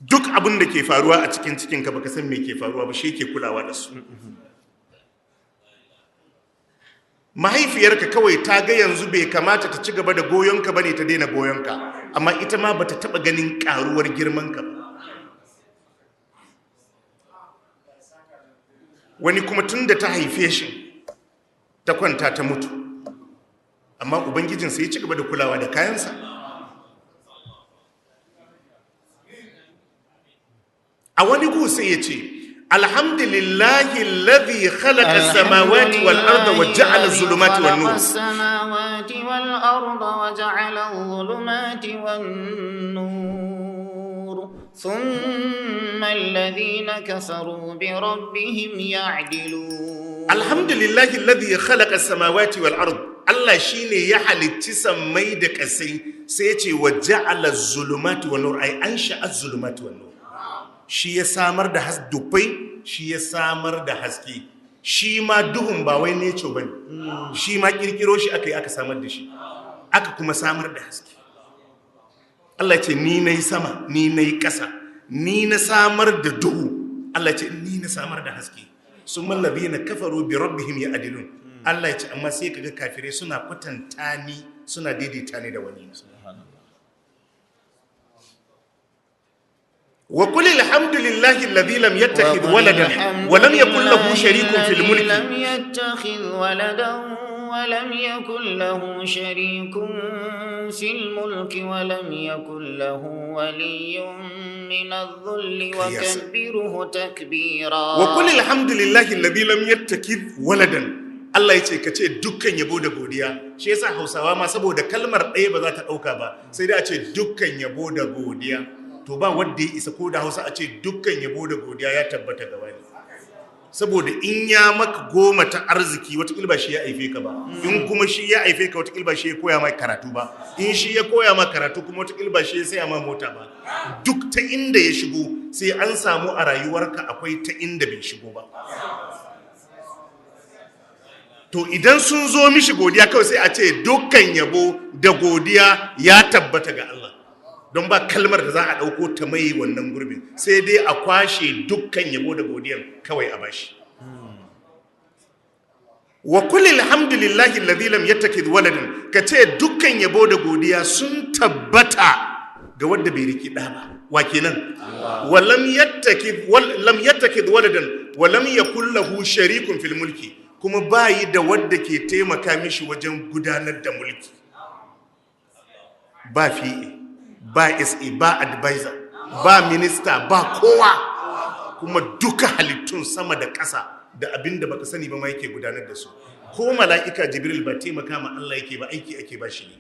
Duk abin da ke faruwa a cikin cikinka baka san me ke faruwa ba, shi ke kulawa da su. Mahaifiyarka kawai ta ga yanzu bai kamata ta ci gaba da goyonka bane, ta daina goyonka, amma ita ma bata taba ganin karuwar girmanka ba. Wani kuma tun da ta haife shi ta kwanta ta mutu, amma ubangijinsa ya ci gaba da kulawa da kayansa. A wani gu sai ya ce alhamdulillahi alladhi khalaqa as-samawati wal arda wa ja'ala adh-dhulumati wan nur. As-samawati wal arda wa ja'ala adh-dhulumati wan nur thumma alladhina kafaru bi rabbihim ya'dilun. Alhamdulillahi alladhi khalaqa as-samawati wal arda, Allah shine ya halicci sammai da ƙasai, sai ya ce wa ja'ala adh-dhulumati wan nur, ay ansha'a adh-dhulumati wan nur. Shi ya samar da dufai, shi ya samar da haske. Shi ma duhun ba wai neco bane, shi ma kirkiro shi aka yi aka samar da shi, aka kuma samar da haske. Allah ce ni nayi sama, ni nayi ƙasa, ni na samar da duhu. Allah ce ni na samar da haske. Summa alladhina kafaru bi rabbihim ya'dilun. Allah ya ce amma sai kaga kafirai suna kwatanta ni, suna daidaita ni da wani. وقل الحمد لله الذي لم يتخذ ولدا ولم يكن له شريك في الملك. لم يتخذ ولدا ولم يكن له شريك في الملك ولم يكن له ولي من الذل وكبره تكبيرا. وقل الحمد لله الذي لم يتخذ ولدا. Allah ya ce ka ce dukkan yabo da godiya. Shi yasa Hausawa ma saboda kalmar ɗaya ba za ta ɗauka ba, sai dai a ce dukkan yabo da godiya. To ba wanda ya isa ko da Hausa a ce dukkan yabo da godiya ya tabbata gaba ne, saboda in ya maka goma ta arziki wata ba shi ya aife ka ba, in kuma shi ya aife ka wata ba shi ya koya ma karatu ba, in shi ya koya ma karatu kuma wata ba shi ya saya ma mota ba. Duk ta inda ya shigo sai an samu a rayuwarka akwai ta inda bai shigo ba. To idan sun zo mishi godiya kawai sai a ce dukkan yabo da godiya ya tabbata ga Allah. Don ba kalmar da za a ɗauko ta mai wannan gurbin, sai dai a kwashe dukkan yabo da godiyan kawai a bashi. Wa kulli alhamdulillahi alladhi lam yattakhidh waladan, ka ce dukkan yabo da godiya sun tabbata ga wanda bai riki ɗa ba. Wa kenan? Wa lam yattakhidh waladan wa lam yakul lahu sharikun fil mulki, kuma bayi da wanda ke taimaka mishi wajen gudanar da mulki. Ba fi'e, ba SA, ba advisor, ba minista, ba kowa, kuma duka halittun sama da ƙasa da abinda baka sani ba ma yake gudanar da su. Ko mala'ika Jibril ba taimaka ma Allah yake ba, aiki ake ba shi ne.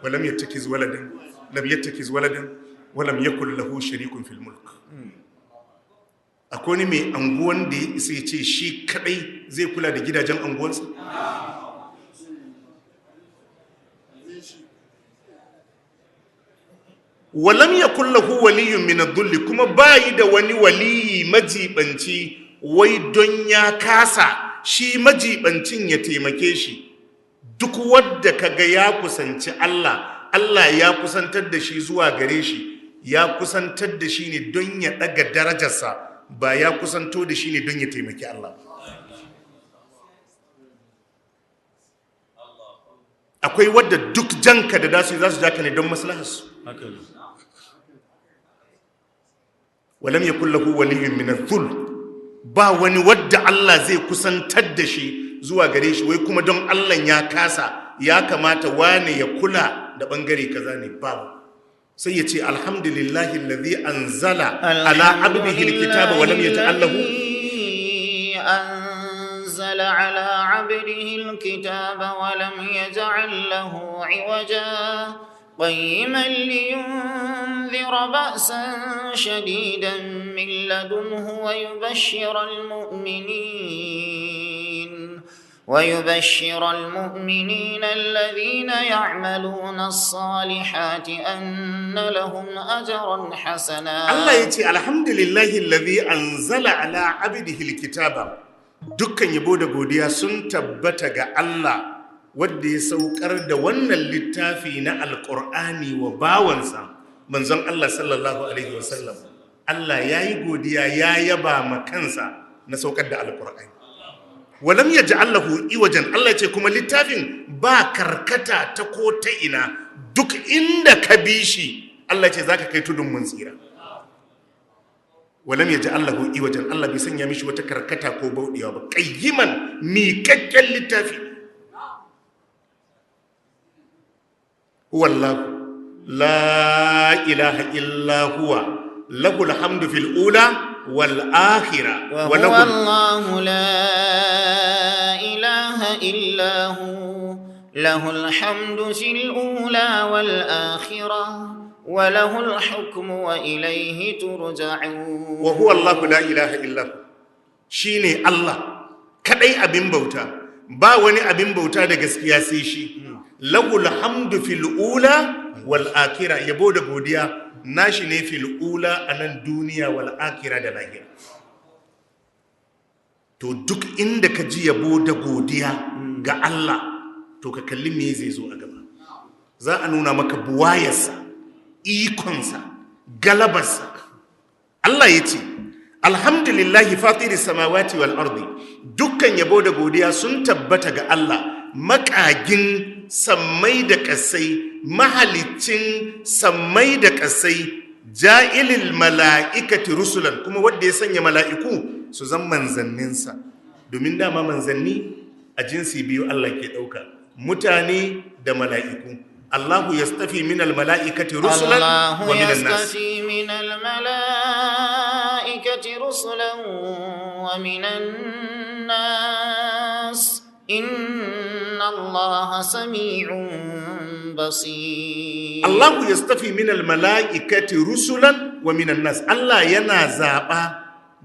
Walam yattakiz waladan, lam yattakiz waladan, walam yakul lahu sharikun fil mulk. Akwai mai anguwan da ya isa ya ce shi kadai zai kula da gidajen anguwansa? Walam yakul lahu waliyyun min adh-dhulli, kuma bayi da wani waliyi majibanci, wai don ya kasa shi majibancin ya taimake shi. Duk wanda kaga ya kusanci Allah, Allah ya kusantar da shi zuwa gare shi, ya kusantar da shi ne don ya daga darajarsa, ba ya kusanto da shi ne don ya taimaki Allah. Akwai wadda duk janka da dasu za su jaka ne don maslaharsu. Walam yakul lahu waliyyun min adh-dhul, ba wani wadda Allah zai kusantar da shi zuwa gare shi, wai kuma don Allah ya kasa, ya kamata wane ya kula da bangare kaza ne, babu. Sai ya ce alhamdulillahi alladhi anzala ala abdihi alkitaba wa lam yaj'al lahu anzala ala abdihi alkitaba wa lam yaj'al lahu iwaja قيما لينذر بأسا شديدا من لدنه ويبشر المؤمنين الذين يعملون الصالحات أن لهم أجرا حسنا. الله يتي الحمد لله الذي أنزل على عبده الكتاب. dukkan yabo da godiya sun tabbata ga Allah wadda ya saukar da wannan littafi na alƙur'ani wa bawansa, Manzon Allah sallallahu alaihi wasallam, Allah yayi godiya ya yaba ma kansa na saukar da alqur'ani. Walam yaj'al lahu iwajan, Allah ya ce kuma littafin ba karkata ta ko ta ina, duk inda ka bi shi Allah ya ce zaka kai tudun mun tsira. Walam yaj'al lahu iwajan, Allah bai sanya mishi wata karkata ko bauɗewa ba, qayyiman miƙaƙƙen littafi. Huwallahu la ilaha illa huwa lahul hamdu fil ula wal akhirah wa وهو lahul الله لا إله إلا هو له الحمد في الأولى والآخرة وله الحكم وإليه ترجعون. Wa huwa Allahu la ilaha illa hu, shine Allah kadai abin bauta, ba wani abin bauta da gaskiya sai shi. Lahul hamdu fil ula wal akhirah, yabo da godiya nashi ne fil ula anan duniya, wal akhirah da lahira. To duk inda ka ji yabo da godiya ga Allah, to ka kalli me zai zo a gaba. Za a nuna maka buwayarsa, ikonsa, galabarsa. Allah ya ce alhamdulillahi fatiri samawati wal ardi, dukkan yabo da godiya sun tabbata ga Allah makagin sammai da kasai, mahalicin sammai da kasai, ja'ilil mala'ikati rusulan, kuma wanda ya sanya mala'iku su zan manzanninsa. Domin dama manzanni a jinsi biyu Allah ke ɗauka, mutane da mala'iku. Allahu yastafi minal mala'ikati rusulan الله wa minan nas. يصطفي من الملائكة رسلا ومن الناس إن الله سميع بصير. Allahu yastafi minal mala'ikati rusulan wa minan nas. Allah yana zaɓa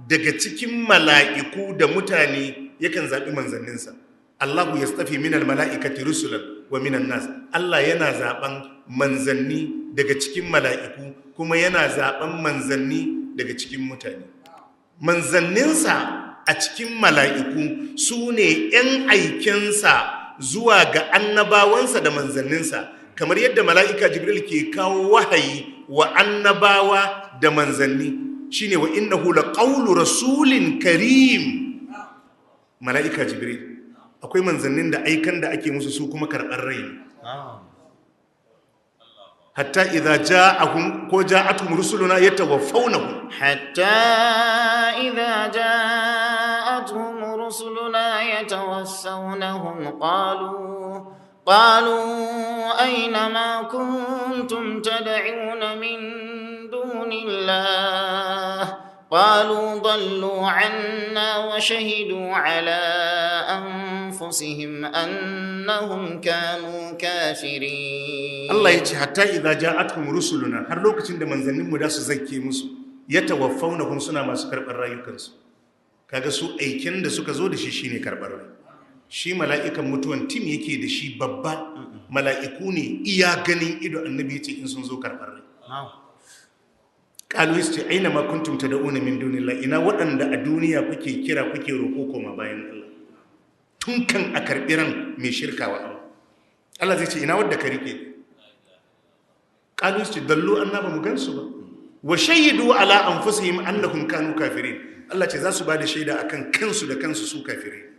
daga cikin mala'iku da mutane, yakan zaɓi manzanninsa. Allahu yastafi minal mala'ikati rusulan wa minan nas. Allah yana zaɓan manzanni daga cikin mala'iku kuma yana zaɓan manzanni daga cikin mutane. Manzanninsa a cikin mala'iku su ne ‘yan aikensa zuwa ga annabawansa da manzanninsa, kamar yadda mala'ika Jibril ke kawo wahayi wa annabawa da manzanni. Shine wa innahu laqawlu rasulin karim. Mala'ika Jibril, akwai manzannin da aikan da ake musu su kuma karɓar rai ne. Hatta idza ja'ahum ko ja'atuhum rusuluna yatawaffawnahum. حتى إذا جاءتهم رسلنا يتوفونهم قالوا أين ما كنتم تدعون من دون الله قالوا ضلوا عنا وشهدوا على أنفسهم أنهم كانوا كافرين. Allah ya ce hatta idza ja'atuhum rusuluna, har lokacin da manzanninmu da su zakke musu, yatawaffawnahum, suna masu karɓar rayukansu. Kaga su aikin da suka zo da shi shine karɓar rai. Shi mala'ikan mutuwan tim yake da shi babba, mala'iku ne iya ganin ido. Annabi ya ce in sun zo karɓar rai, qalu, ce aina ma kuntum tad'una min dunillah, ina waɗanda a duniya kuke kira kuke roƙo koma bayan Allah? Tun kan a karɓi ran mai shirka wa Allah, Allah zai ce ina wadda ka rike? Qalu, ce dallu anna, ba mu gansu ba. Wa shahidu ala anfusihim annahum kanu kafirin. Allah ce za su ba da shaida akan kansu da kansu su kafirai.